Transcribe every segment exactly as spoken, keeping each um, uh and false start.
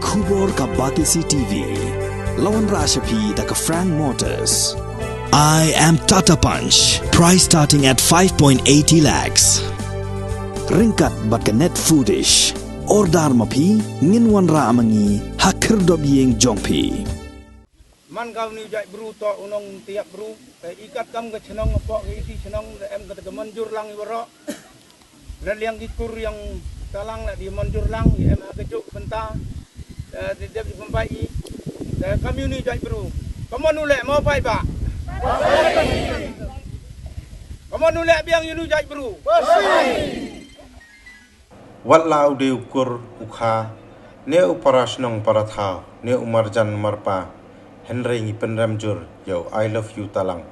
Khubor ka Batesi T V. Lawan Rasha P da ka Frank Motors. I am Tata Punch. Price starting at five point eighty lakhs. Ringkat bad ka Net Foodish. Order ma phi, ngin wanrah ma ngi ha khyrdop yeng jong phi. Man ka u ni u jaitbru toh u nongthiap bru. Te i kat kam ka chnong, hapoh ka isi chnong, da em ka ta ka manjur lang i waroh. Na liang ki kur yong Talang la di manjur lang, i em ha ka juk bynta. Te di dep i pynbai i. Te kam u ni u jaitbru. Ka mon u leh mo paidbah. Ka mon u leh biang u ni u jaitbru. Wat la u dei u kur u kha, ne u para chnong para thaw, ne u marjan marpa, hynrei ngi pynrem jur ya u I love you Talang.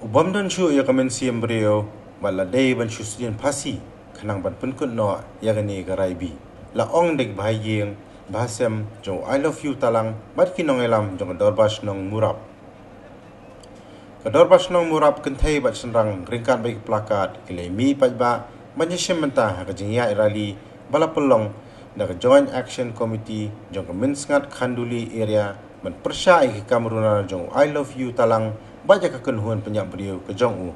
U bym don shuh ya ka mynsiem briew, bad la dei ban shu sdien phasi, khnang ban pynkut noh ya kani ka raibi. La ong dek bha ïing, bha sem, jong u I love you Talang, bad ki nongïalam jong ka Dorbar Chnong Murap. Ka Dorbar Chnong Murap kynthei bad shynrang ryngkat bad ki plakat ki leh mih paidbah ban ïashim bynta ha ka jingïaid rally ba la pynlong da ka Joint Action Committee jong ka Mynsngat Khanduli Area ban pyrshah ïa ki kam runar jong u I love you Talang bad ïa ka kynhun pynïap briew ka jong u.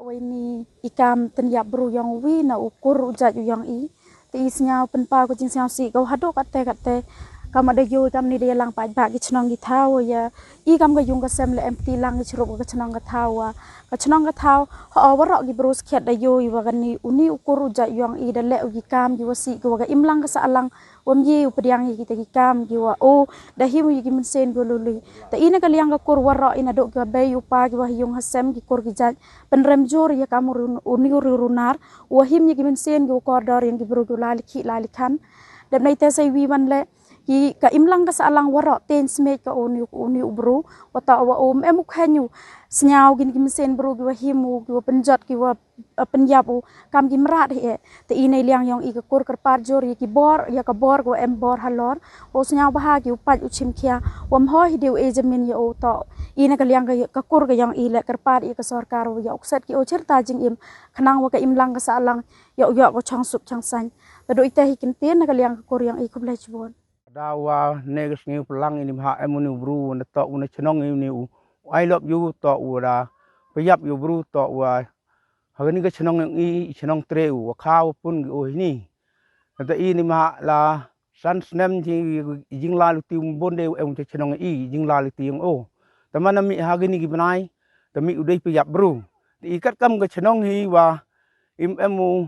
Wei ni i kam pynïap bru yong wi na u kur u jait u yong i. Te i sñiaw pynpaw ka jingsñiawsih ka wa hadooh katte katte. Kam wa da yoh i kam ni da yalang paidbah ki chnong ki thaw ya. I kam ka yung ka sem le em kti lang ki chirup ka chnong ka thaw wa. Ka chnong ka thaw, ho waroh ki bru skhiat da yoh i wa kani u ni u kur u jait u yong i da leh u ki kam ki wa sih ki wa ka imlang ka sahlang. Wam ye u pdiang ya kita ki kam ki wa o da him u ya ki mynsiem ki wa luli. Te i na ka liang ka kur waroh i na dooh ki wa bei u pa ki wa ha yung ha sem ki kur ki jait. Pynrem jur ya kam u run-, u ni u ru-, runar, u wa him ya ki mynsiem ki wa kordor yong ki bru ki wa lai likhi lai likhan. Dep na ite sa i wi wan le, ki ka imlang ka sahlang waroh, ten smet ka u ni u, u ni u bru, wa toh wa um em u khen u, sñiaw ki ni ki mynsiem bru ki wa him u, ki wa pynjot, ki wa, eh, pynïap u, kam ki mrad hi e. Te i na i liang yong i ka kur kyrpad jur ya ki bor, ya ka bor ki wa em bor halor, u sñiaw bha ki u pait u chim khia, wam hoi hi de u e jamin ya u toh. I na ka liang ka, ka kur ka yong i le kyrpad ya ka sorkar u ya u kset ki u chirta jingim, khnang wa ka imlang ka sahlang, yoh yoh ko chong suk chong sain. Te dooh ite hi kyntien na ka liang ka kur yong i khublei chibun. Da wa ne ka sngi u plang i ni bha em u ni u bru, na toh u na chnong i ni u. I love you toh u da. Pynïap ya u bru toh u. Ha kani ka chnong yong i, i chnong tre u, wa kha wa pun ki u hi ni. Na ta i ni bha la san snem ji, i jingla luti u bun de u em u cha chnong i, i jingla luti yong u. Ta man na mih ha kani ki bnai, ta mih u dei pynïap bru. Te i kat kam ka chnong hi wa, im em u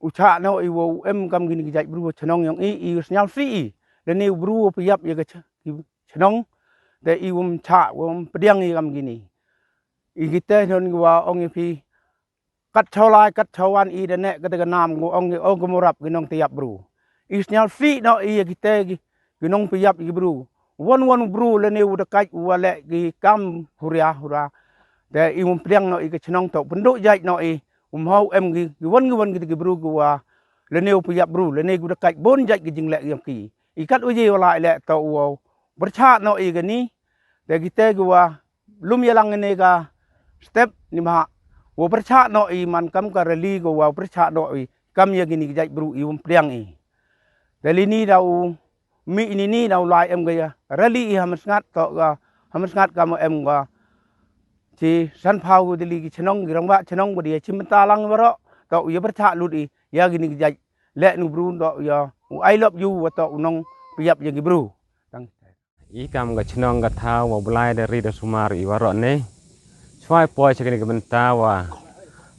u chah noh i wa u em kam kini ki jait bru wa chnong yong i, i sñiawsih i. Lane u bru wa pynïap ya ka ch-, ki chnong. Te i wam chah, wam pdiang i kam kini. I kite non ki wa ong i phi. Kat chawlai, kat chawan i da ne, kat ka nam, wa ong i, ong ka Murap ki nongthiap bru. I sñiawsih noh i ya kite ki, ki nongpynïap ki bru. Wan wan u bru lane u da kait u wa leh ki kam huria hura. Te i wam pdiang noh i ka chnong toh, pynduh jait noh i, um hau em ki, ki wan ki wan ki, ki bru ki wa, lane u pynïap bru, lane ki u da kait bun jait ki jingleh yong ki. I kat u ye wa lai leh toh u wa, pyrchah noh i kani, te kite ki wa, lum yalang ne ka step ni bha, wa pyrchah noh i man kam ka rally ko wa pyrchah noh i, kam ya kini ki jait bru i wam pdiang i. Te li ni da u, mih ini ni da u lai em ka ya rally i ha Mynsngat toh ka, ha Mynsngat kam em ka. Chi san phaw ko dili ki chnong, ki rangbah chnong ko di ya chim bynta lang waroh, toh u ya pyrchah lut i, ya kini ki jait, leh ni u bru toh u ya, u I love you, wa toh u nongpynïap ya ki bru. Tang. I kam ka chnong ka thaw wa u Blai da ri da sumar i waroh ne. Chwa i poi cha kani ka bynta wa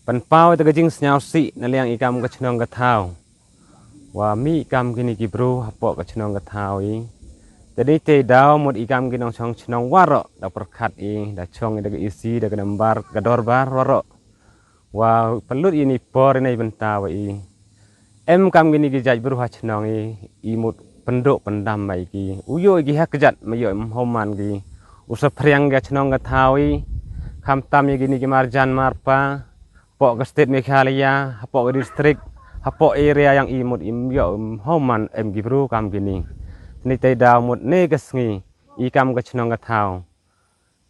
pynpaw i ta ka jingsñiawsih na liang i kam ka chnong ka thaw. Wa mih kam kini ki bru hapoh ka chnong ka thaw i. Te dei te daw mut i kam ki nongchong chnong waroh da pyrkhat i, da chong i da ka isi, da ka nambar, ka dorbar waroh. Wa pynlut i ni por i na i bynta wa i. Em kam kini ki jait bru ha chnong i, i mut pynduh pyndam ba i ki. U yoh i ki ha kjat, ma yoh i ym hau man ki. U saphriang ka chnong ka thaw i. Khamtam ya kini ki marjan marpa. Hapoh ka state Meghalaya, hapoh ka district, hapoh area yong i mut im yoh ym hau man em ki bru kam kini. Ni te daw mut ne ka sngi, i kam ka chnong ka thaw.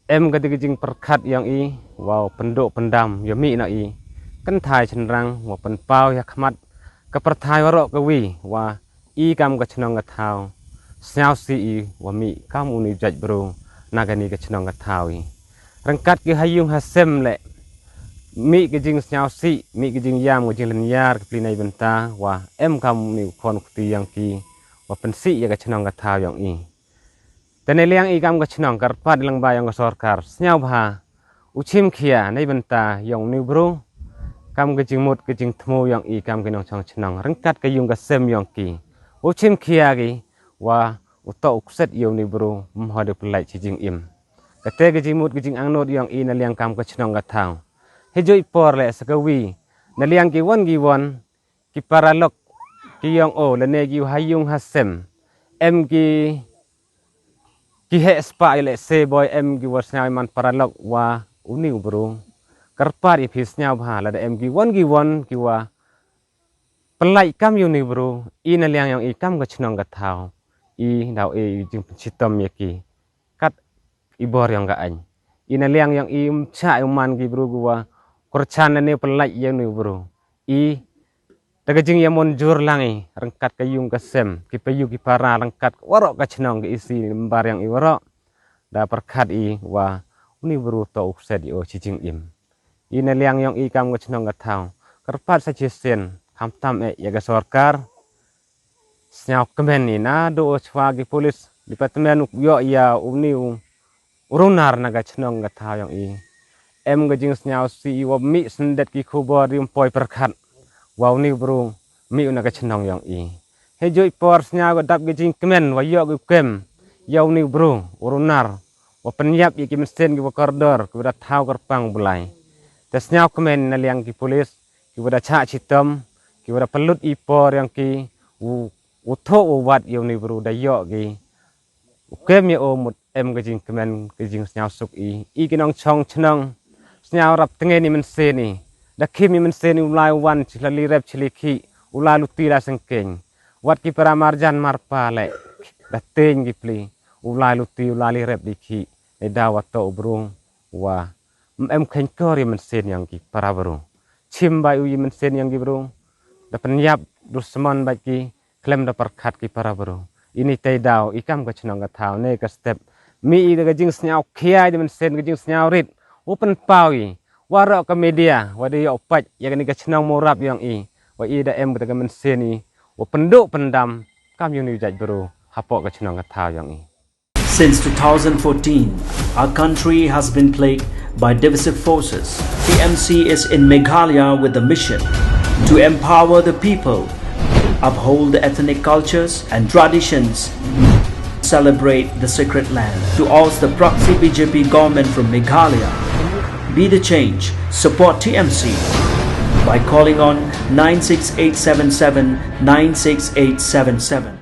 Em ka ti ka jingpyrkhat yong i, wa pynduh pyndam, ya mih noh i. Kynthai chynrang, wa pynpaw ya khmat, ka pyrthai waroh ka wi, wa i kam ka chnong ka thaw. sñiawsih i wa mih kam uni u jaitbru na kani ka chnong ka thaw i. Ryngkat ki ha yung ha sem le mih ka jingsñiawsih, mih ka jingyam, ka jinglynñiar, ka pli neibynta wa em kam uni u khon kti yong ki wa pynsih ya ka chnong ka thaw yong i. Te neiliang i kam ka chnong, kyrpad i lang ba yong ka sorkar, sñiawbha u chimkhia neibynta yong uni u bru, kam ka jingmut ka jingthmu yong i kam ki nongchong chnong, ryngkat ka yung ka sem yong ki, u chimkhia ki wa u toh u kset ya uni u bru, ym hoi da pynlait chi jingim. Kate ka jingmut ka jingangnud yong i neiliang kam ka chnong ka thaw. Heijooh i por le sa kawi, neiliang ki won ki won ki paralok ki yong o, lane ki ha yung ha sem, em ki, ki heh spah ya le se boi, em ki wa sñiaw i man paralok wa uni u bru. Kyrpad i phi sñiawbha, lada em ki won ki won ki wa pynlait kam ya uni u bru, i neiliang yong i kam ka chnong ka thaw, i daw e i jingpynchitom ya ki kat i bor yong ka aiñ. I neiliang yong i ym chah i u man ki bru ki wa kyrchan lane pynlait ya uni u bru. I da ka jingyamunjur lang i ryngkat ka yung ka sem, ki payu ki para, ryngkat waroh ka chnong, ka isi member yong i waroh, da pyrkhat i wa uni u bru toh u kset ya o chi jingim. I neiliang yong i kam ka chnong ka thaw, kyrpad sa chisien, khamtam e ya ka sorkar, sñiawkmen i, nadooh chwa ki police department u yoh ya uni u runar na ka chnong ka thaw yong i. Em ka jingsñiawsih i wa mih syndet ki khubor, ym poi pyrkhat wa uni u bru mih u na ka chnong yong i. Heijooh i por sñiaw ka dap ka jingkmen wa yoh ki u kem ya uni u bru, u runar, wa pynyap ya ki mynsiem ki wa kordor, ki wa da thaw kyrpang u Blai. Te sñiawkmen neiliang ki police, ki wa da chah chitom, ki wa da pynlut i por yong ki, u, u thoh u wad ya uni u bru, da yoh ki u kem ya o, mut em ka jingkmen, ka jingsñiawsuk i. I ki nongchong chnong, sñiaw rap tngen i mynsiem i. Da khim i mynsiem i, u lai u wan chi la li rep chi li khih, u lai luti la sengkeng. Wat ki para marjan marpa le, da teng ki pli, u lai luti, u lai li rep li khih. Neidaw wa toh u bru wa ym em kheiñkor ya i mynsiem yong ki para bru. Chim bait u ya i mynsiem yong ki bru. Da pynyap dusmon bait ki, khlem da pyrkhat ki para bru. Ini tei daw i kam ka chnong ka thaw, ne ka step, mih i da ka jingsñiawkhia, da mynsiem ka jingsñiawrit u pynpaw i waroh ka media, wa da yoh pait ya kani ka chnong Murap yong i, wa i da em ka da ka mynsiem i u pynduh pyndam kam ya uni u jaitbru hapoh ka chnong ka thaw yong i. Since two thousand fourteen, our country has been plagued by divisive forces. T M C is in Meghalaya with the mission to empower the people, uphold the ethnic cultures and traditions, celebrate the sacred land. To oust the proxy B J P government from Meghalaya, be the change, support T M C by calling on nine six eight seven seven, nine six eight seven seven.